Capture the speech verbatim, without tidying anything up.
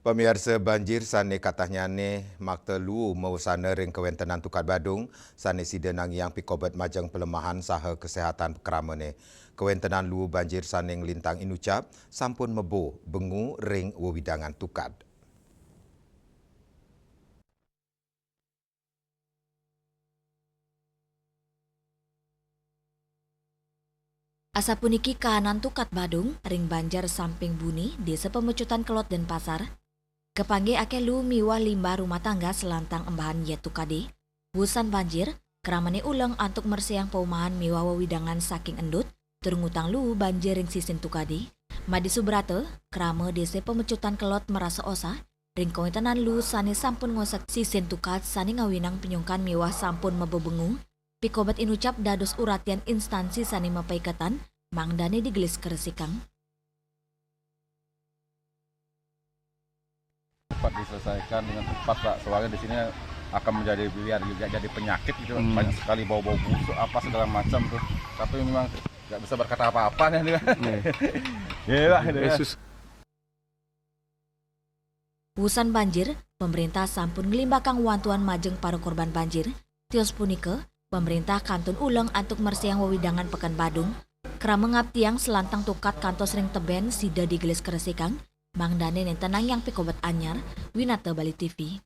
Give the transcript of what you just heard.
Pamiarsa, banjir sane katahnane makta luwu mawesana ring kawentenan Tukad Badung, sane sida nangiang pikobet majeng pelemahan saha kesehatan kramané. Kawentenan luwu banjir sane nglintang inucap sampun mebo bengu ring wewidangan Tukad. Asapuniki kaanan Tukad Badung ring Banjar Samping Buni, Desa Pemecutan Kelod, Denpasar, kapanggih akeh luwu miwah limbah rumah tangga selantang embahan yet tukade. Wusan banjir, kramané uleng antuk mersihang paumahan miwah wewidangan saking endut, tur ngutang luwu banjir ring sisin tukade. Madi Subrata, krama Desa Pemecutan Kelod, marasa osah ring kawentenan luwu sane sampun ngosek sisin Tukad sane ngawinang pinyungkan miwah sampun mabebengu, pikobet inucap dados uratian instansi sane mapaiketan, mangdane digelis karesikang. Cepat diselesaikan dengan cepat, Pak. Soalnya di sini akan menjadi, biar juga jadi penyakit gitu, Pak. Hmm. Banyak sekali bau-bau busuk apa segala macam tuh. Tapi memang nggak bisa berkata apa-apa nih, kan. Iya. Iya, Pak, gitu ya. Yesus. Wusan banjir, pemerintah sampun nglimbakang wantuan majeng para korban banjir. Tios punika, pemerintah kantun uleng antuk mersihang wewidangan Peken Badung. Krama ngaptiang selantang Tukad kantos ring teben sida digelis karesikang, mangdane nenten nangiang pikobet anyar. Winata Bali T V.